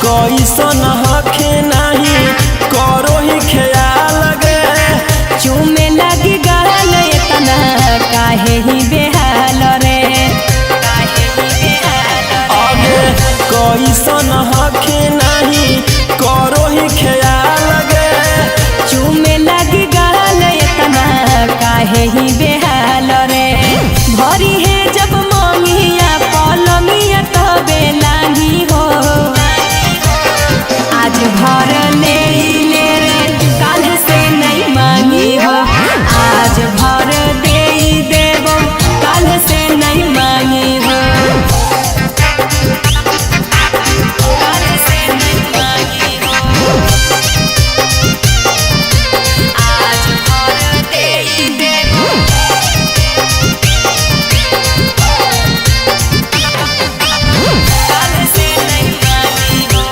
कैसन हखे नाही करो ही ख्याल गे। चूमे लगी गाल एतना काहे ही बेहाल रे, काहे ही बेहाल रे। आगे कैसन हखे नाही करो ही ख्याल गे। चूमे लगी गाल एतना काहे ही बेहाल रे। भरी है जब मंगिया पलंगिया तबे लाही हो। आज भर ले ले रे काल से नहीं मांगी हो। आज भर दे देबो काल से नहीं मांगी हो। काल से नहीं मांगी हो। आज भर दे देबो काल से नहीं मांगी हो।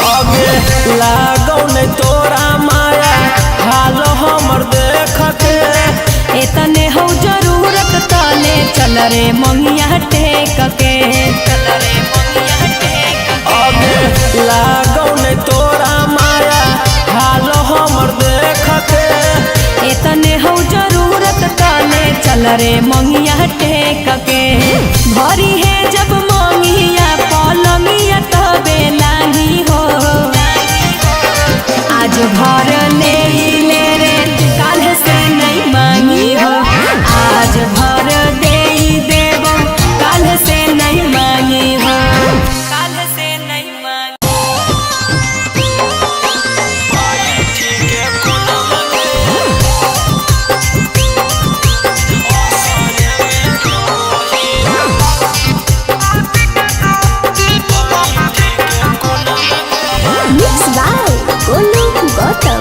आगे लागौ नहीं तोरा माया हाल हमर देख के। एतने हो जरूरत तले चल रे मंगिया टेक के, चल रे मंगिया टेक के। आगे लागौ नहीं तोरा माया हाल हमर देख के। एतने हो जरूरत तले चल रे मंगिया टेक के। भरी है जब मंगिया पलंगिया तबे लाही हो। आज भर ले ले रे काल से नहीं मांगी हो। आज भर दे देबो काल से नहीं मांगी हो। काल से नहीं मांगी। Mix by Golu Gautam.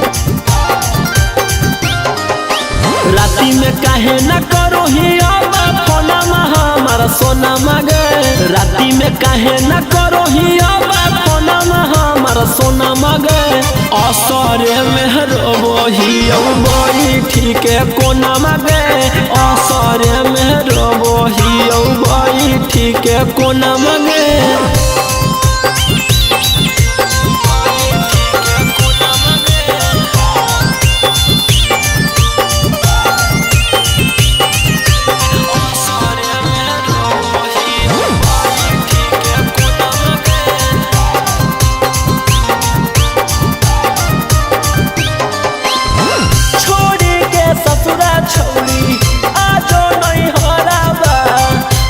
राती में काहे न करो ही अब फोनमा हमार सोना मगे। राती में काहे न करो ही अब फोनमा हमार सोना मगे। असरे में रोबो ही ठीक कोना मगे। असरे में रोबो ही ठीक कोना मगे। छोड़ी के ससुरा छोड़ी आजो नहीं हराबा।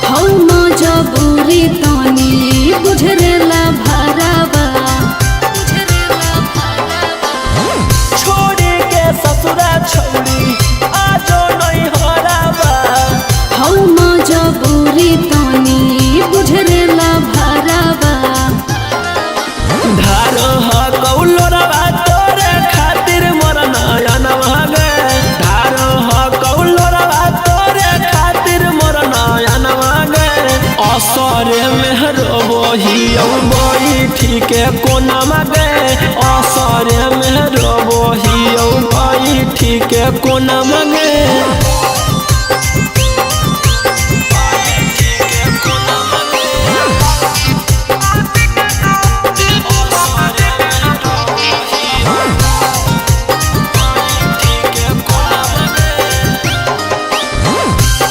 हौ मजबूरी तनी बुझरेला भरावा, बुझरेला भरावा। छोड़ी के ससुरा छोड़ी आजो नहीं हराबा। हौ मजबूरी तनी बुझरेला भरावा। धारो ह कौलोरवा तोरे खातिर मोर नयन भागे। धारो ह कौलोरवा तोरे खातिर मोर नयन भागे। असरे में रोबो ही ठीक कोना मगे। असरे में रोबो ही ठीक कोना मगे।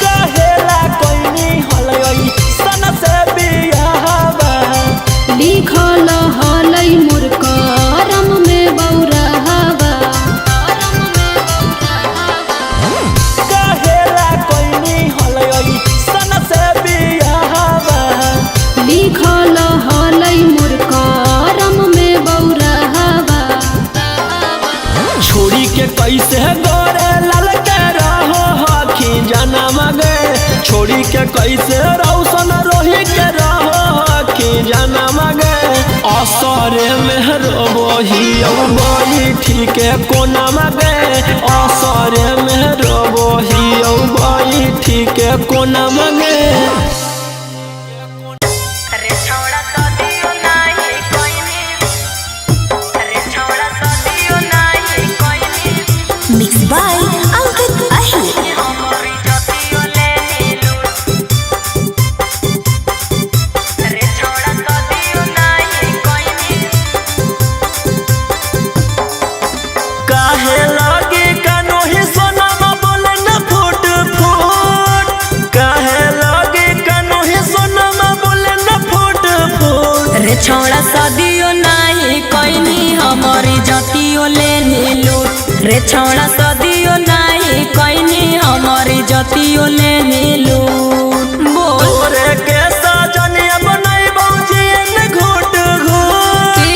कहेला कोइनी हलई सन से बियाहबा। लिखल हलै मोर करम में बौरहवा। कहेला कोइनी हलई सन से बियाहबा। लिखल हलै मोर करम में बौरहवा। छोड़ी के कैसे गोरे लाल के रहो हखी जाना मगे। छोड़ी के कैसे रौशन रोही के रहो हखी जाना मगे। असरे में रोबो ही ठीक कोना मगे। असरे में रोबो ही ठीक कोना मगे। रे छोड़ा सदियो नाही कोइनी, रे छोड़ा सदियो नाही कोइनी। मिक्स बाय अंकित अहिर। हमरी जतियो ले नीलू। रे छोड़ा सदियो छौड़ा सदियो नाही कइनी हमर इज्जतियो लेनी लूट। बोल तोरे के सजनिया बनाई बौजी ने घोट घोट। की?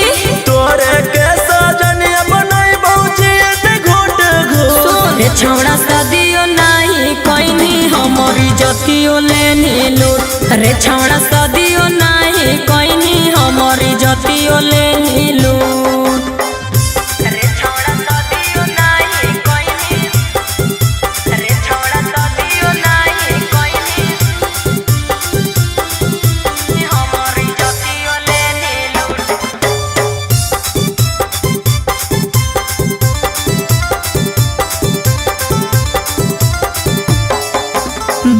तोरे के सजनिया बनाई बौजी ने घोट घोट। रे छौड़ा सदियो नाही कइनी हमर इज्जतियो लेनी लूट। रे छौड़ा सदियो नाही कइनी हमर इज्जतियो लेनी लूट। रे छौड़ा सदियो नाही कइनी, रे छौड़ा सदियो नाही कइनी हमर इज्जतियो लेनी लूट।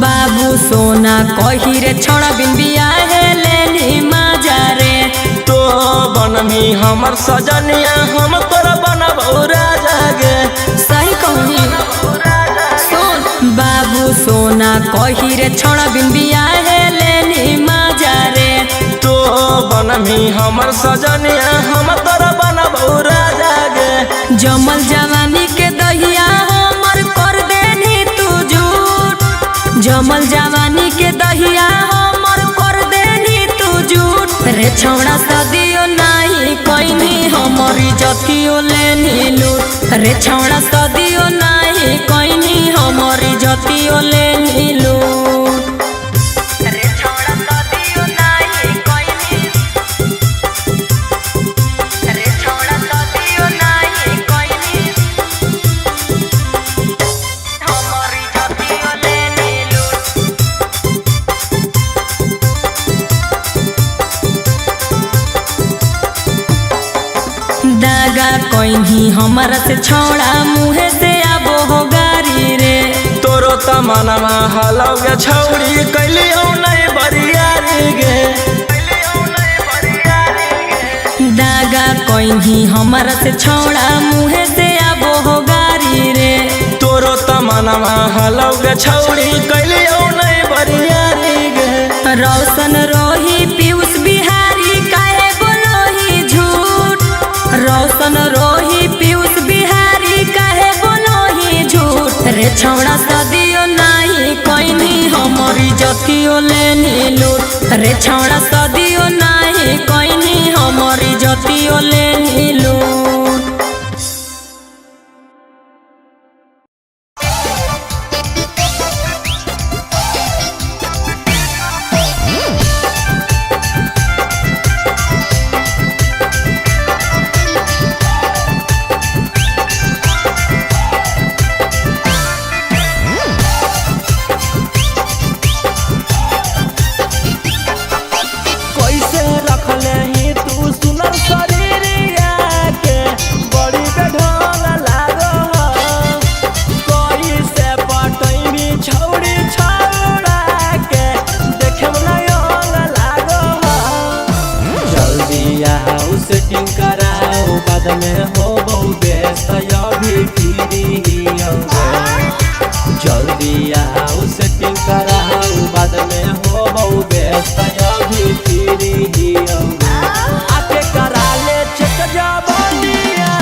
बाबू सोना कही रे छौड़ा बिन बियाहे लेनी मजा रे। तो बनमी हमर सजनिया हम तोरा बनबौ राजा गे। सही कहनी सुन। बाबू सोना कही रे छौड़ा बिन बियाहे लेनी मजा रे। तो बनमी हमर सजनिया हम तोरा बनबौ राजा गे। जमल जवानी के दहिया हमर कर देनी तू झूठ। जमल जवानी के दहिया हमर कर देनी तू झूठ। रे छौड़ा सदियो नाही कइनी हमर इज्जतियो लेनी लूट। रे छौड़ा सदियो नाही कइनी हमर इज्जतियो लेनी लूट। रे छौड़ा सदियो नाही कइनी, रे छौड़ा सदियो नाही कइनी हमर इज्जतियो लेनी लूट। दागा कइनी हमरा से छौड़ा मुहे से आबो हो गारी रे। तोरो तमनमा हलौ गे छौड़ी कैलियौ नै बरियारी गे। दागा कइनी हमरा से छौड़ा मुहे से आबो हो गारी रे। तोरो तमनमा हलौ गे छौड़ी कैलियौ नै बरियारी गे। रोशन रोही पीयूष बिहारी काहे बोलोही झूठ। रोशन रोही पीयूष बिहारी काहे बोलोही झूठ। रे छौड़ा सदियो नाही कइनी हमर इज्जतियो लेनी लूट। रे छौड़ा सदियो नाही कइनी हमर इज्जतियो लेनी लूट। कैसे रखले ही तू सुनर शरीरिया के बड़ी बेढोल लागो। कैसे पटैबी छौड़ी छौड़ा के देखे नयल लागो। जल्दी आओ सेटिंग कराओ बाद में हो व्यस्त अभी फ्री जल्दी आओ सेटिंग कराओ बाद में हो व्यस्त अभी फ्री आके करा ले चेक जवानिया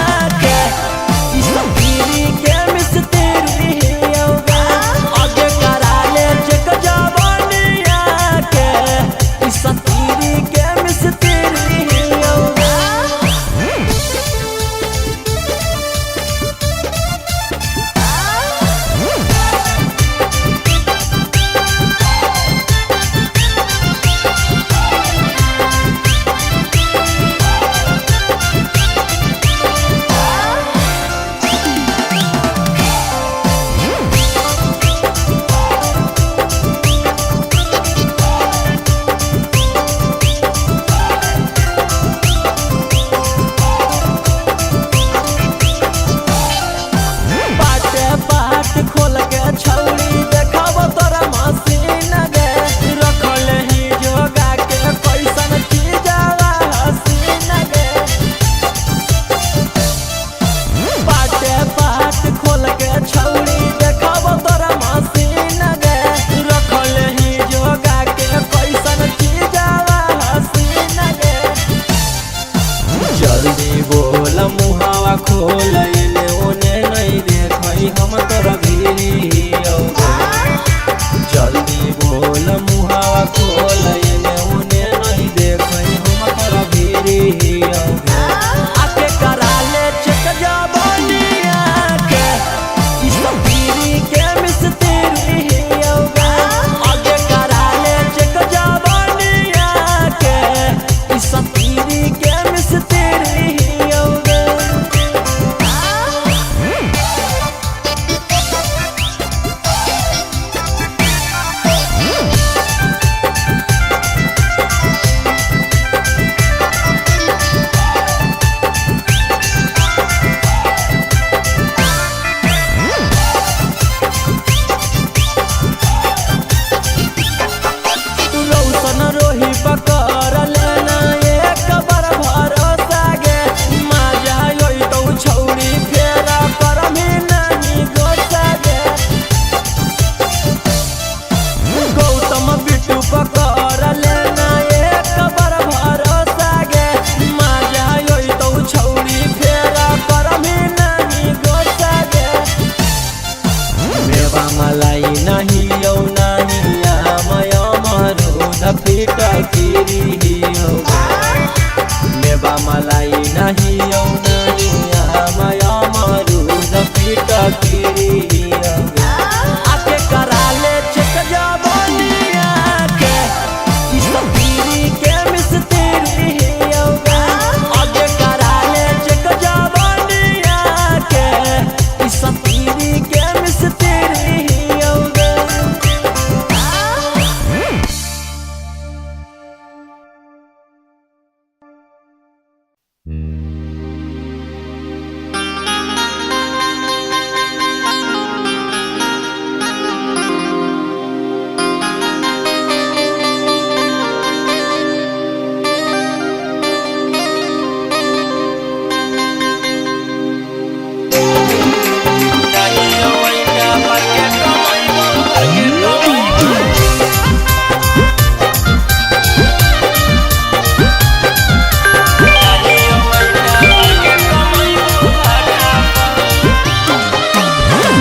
के ई सब फ्री के मिस्त्री होगा। आगे करा ले चेक जवानिया के ई सब फ्री के मिस्त्री होगा। रे हियौ नहीं आमया मरूद पीट कीरी हियौ। आके करा ले चेक जवानिया के, ई सब पीरी के मिस्त्री हियौ गे। आके करा ले चेक जवानिया के, ई सब पीरी के मिस्त्री हियौ गे।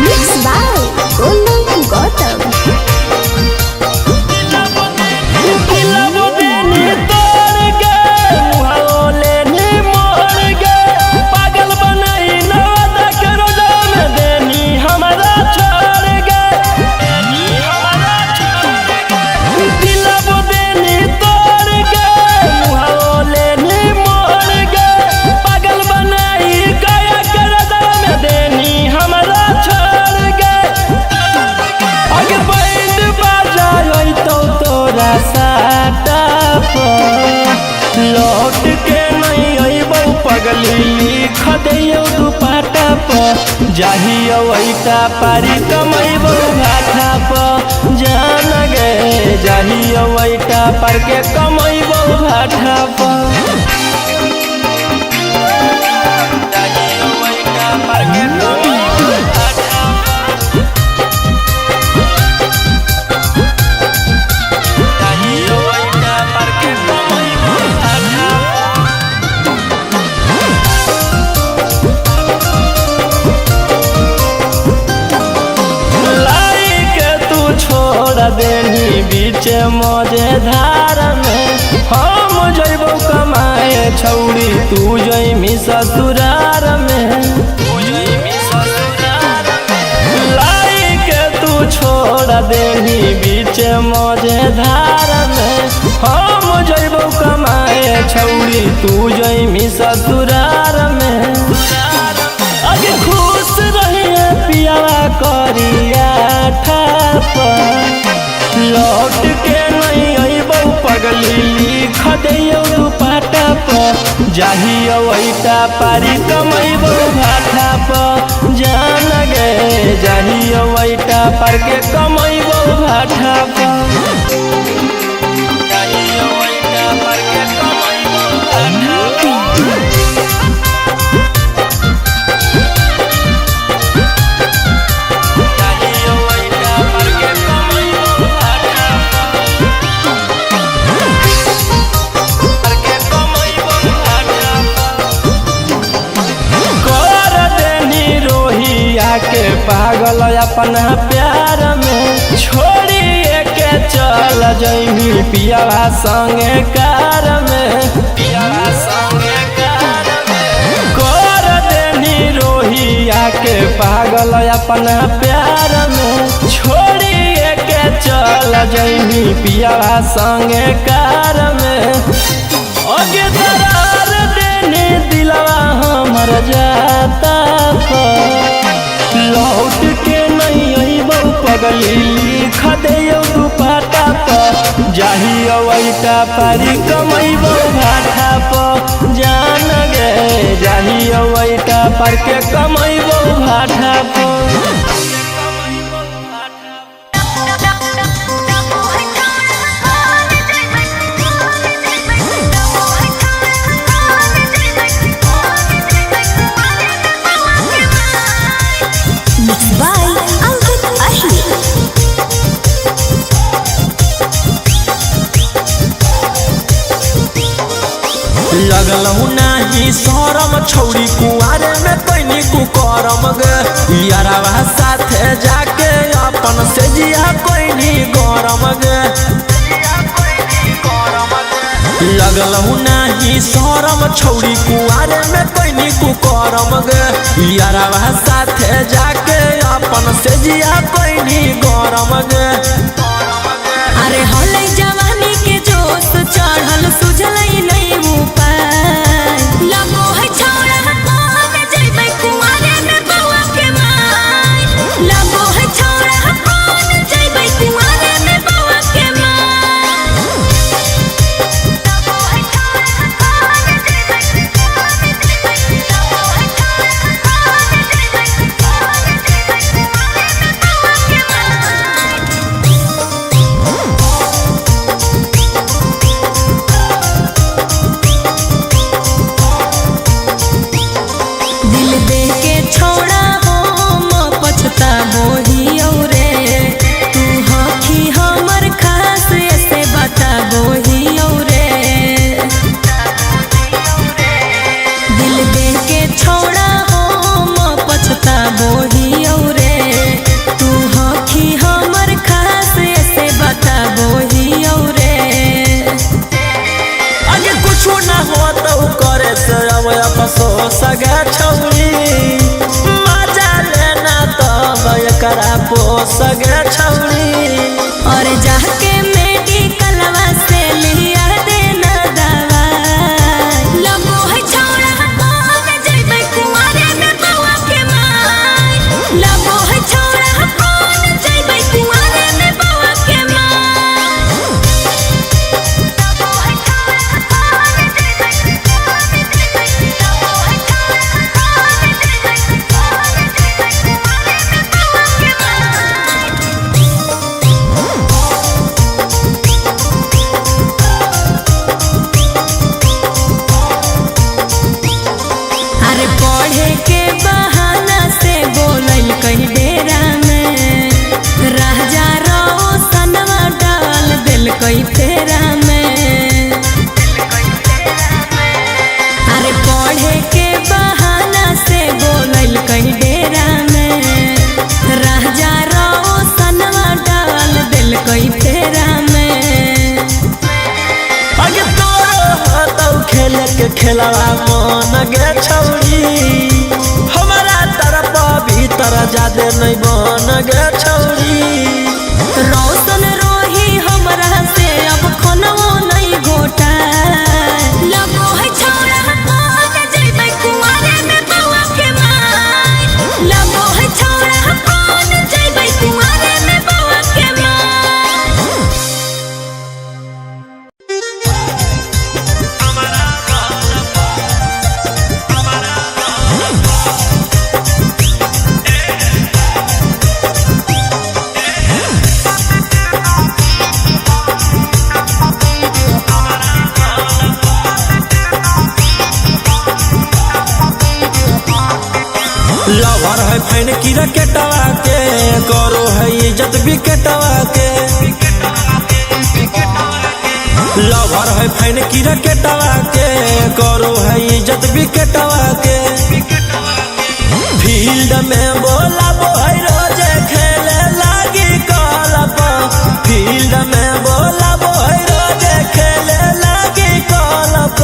Mix by Golu Gautam. पागल बनाई नवादा के रोजा में देनी हमारा छोड़ गे। दिलब देनी तोड़ गे, मुहाओ लेनी मोड़ गे, पागल बनाई गया के रोजा में देनी हमारा छोड़ गे। अगे बैंड बाजा तो तोरा साटा पर लौट के नहीं अइबौ पगली, लिख दैयौ दुपाटा पर। जाहियौ ऐटा पारी कमैबौ भाठा पर, जान गे जाहियौ ऐटा पार के कमैबौ भाठा पर। जाहियौ ऐटा पार के कमैबौ भाठा पर। जाहियौ ऐटा पार के कमैबौ भाठा पर। लाई के तू छोड़ देनी बीच मजेधार में, हम जइबौ कमाए छौड़ी तू जइमी ससुरार में। लाई के तू छोड़ देनी बीच मजेधार में, हम जइबौ कमाए छौड़ी तू जइमी ससुरार में। अगे खुश रहिए पियावा करिया ठाप, लौट के नहीं अइबौ पगली, लिख दैयौ दुपाटा पर। जाहियौ ऐटा पारी कमैबौ भाठा पर, जान गे जाहियौ ऐटा पार के कमैबौ भाठा पर। जाहियौ ऐटा पार के कमैबौ भाठा पर। जाहियौ ऐटा पार के कमैबौ भाठा पर के कमैबौ भाठा पर। कर देनी रोहिया के पागल अपना प्यार में, छोड़िए के चल जइमी पियावा संगे कार में। पियावा संगे कार में। कर देनी रोहिया के पागल अपना प्यार में, छोड़िए के चल जइमी पियावा संगे कार में। अगे दरार देनी दिलवा हमर जाता पर, लौट के नहीं अइबौ पगली, लिख दैयौ दुपाटा पर। जाहियौ ऐटा पारी कमैबौ भाठा पर, जान गे जाहियौ ऐटा पार के कमैबौ भाठा पर। Mix by Ankit Ahir. लगलहु नाही शरम छौरी कुआरे में तैनी कुकरम गे, यारवा साथे जाके अपन से जिया कोइनी गरम गे। लगलहु नाही शरम छौरी कुआरे में कैनी कुकरम गे। यारवा साथे जाके अपन से जिया कैनी गरम गे। अरे हलै जवानी के जोश चढ़ल सुझलै नहीं उपाय। लगो है छौड़ा कौन जइबै कुंवारे में बउआ के माय। लगो है छौड़ा कौन जइबै कुंवारे में बउआ के माय। लगो है छौड़ा कौन जइबै, लगो है छौड़ा कौन जइबै, कौन जइबै कुंवारे में बउआ के माय। दिल दे के छोड़ा हम पछताबो ही रे। तू हखी हमर खास ऐसे बताबो ही रे। दिल दे के छोड़ा हम पछताबो ही रे। तू हखी हमर खास ऐसे बताबो ही रे। आगे कुछ ना हो तो करे से अब अफसोस गे छौरी। मजा लेना तब एकरा पोस गे छौरी। और जाके मेडिकलवा से लिया देना दवा। लगो है छौड़ा कौन जइबै कुंवारे में बउआ के माय। लगो है छौड़ा कौन जइबै कुंवारे में बउआ के माय। लगो है छौड़ा कौन जइबै, लगो है छौड़ा कौन जइबै, कौन जइबै कुंवारे में बउआ के माय। अरे पढ़े के बहाना से बोलल कहीं डेरा में। राजा रोशनवा डाल दिल कहीं फेरा में। अरे पढ़े के बहाना से बोलल कहीं डेरा में। राजा रोशनवा डाल दिल कहीं फेरा में। आगे तोरो हतौ खेले के खेलवा मन गे छौरी। हमारा तरफ भीतर जादे नहीं बन गे छौरी। रोशन रोही हमरा से अब खनवो नहीं घोटा। लगो है छौड़ा कौन जइबै कुंवारे में बउआ के माय। लगो है छौड़ा कौन जइबै कुंवारे में बउआ के माय। लवर है फैन की रकेटवा के करो है इज्जत विकेटवा के। लवर है फैन की रकेटवा के करो है इज्जत विकेटवा के। फील्ड में बोला है रोजे खेले लागी कलप। फील्ड में बोला है रोजे खेले लागी कलप।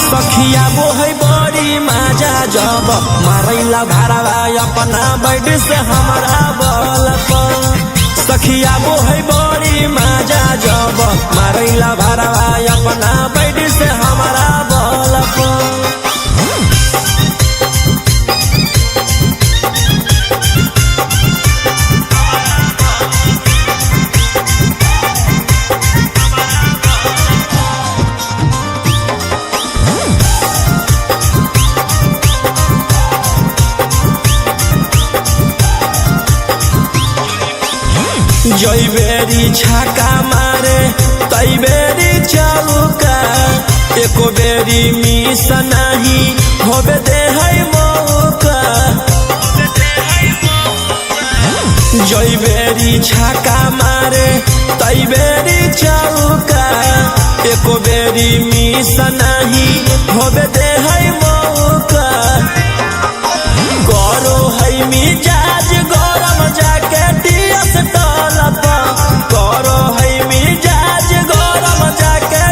सखिया वो है बड़ी मजा जब मारैला भरावा अपना बैड से हमारा बल पर। सखिया वो है बड़ी मजा जब मारैला भरावा अपना बैड से हमारा बल पर। जई बेरी छक्का मारे तई बेरी चौका। एको बेरी मिस नहीं होबे दे है मौका। जई बेरी छक्का मारे तई बेरी चौका। एको बेरी मिस नहीं होबे दे है मौका। करो है मिजाज गरम जाके टीएस टलप। करो है मिजाज गरम जाके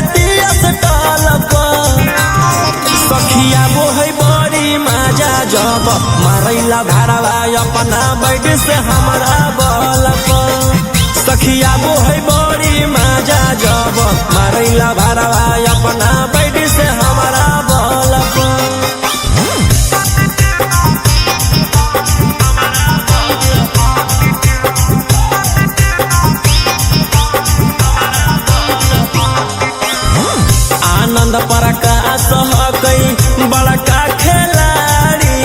मारैला भरवा अपना बैठ से हमारा बल सखिया है बड़ी मजा जब मारैला भरवा अपना बैठ से हमारा बल। आनंद प्रकाश हकई बड़का खिलाड़ी,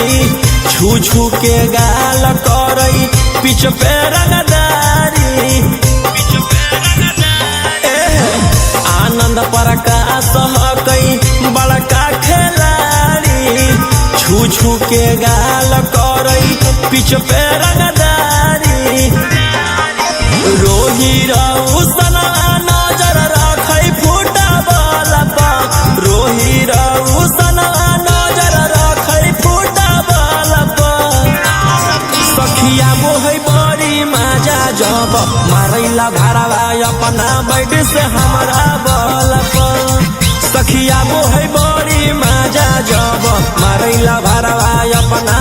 छू छू के गाल करई पिच पे रंगदारी। ए, आनंद प्रकाश हकई बड़का खिलाड़ी, छू छू के गाल करई पिच पे रंगदारी। रोही रौसना नजर रखै फूटा बल रोही रौसना नजर रखै फूटा बल। सखिया मोहै बड़ी मजा जब मारैला भरवा अपना बैठ से हमारा बल। सखिया मोहै बड़ी मजा जब मारैला भरवा अपना।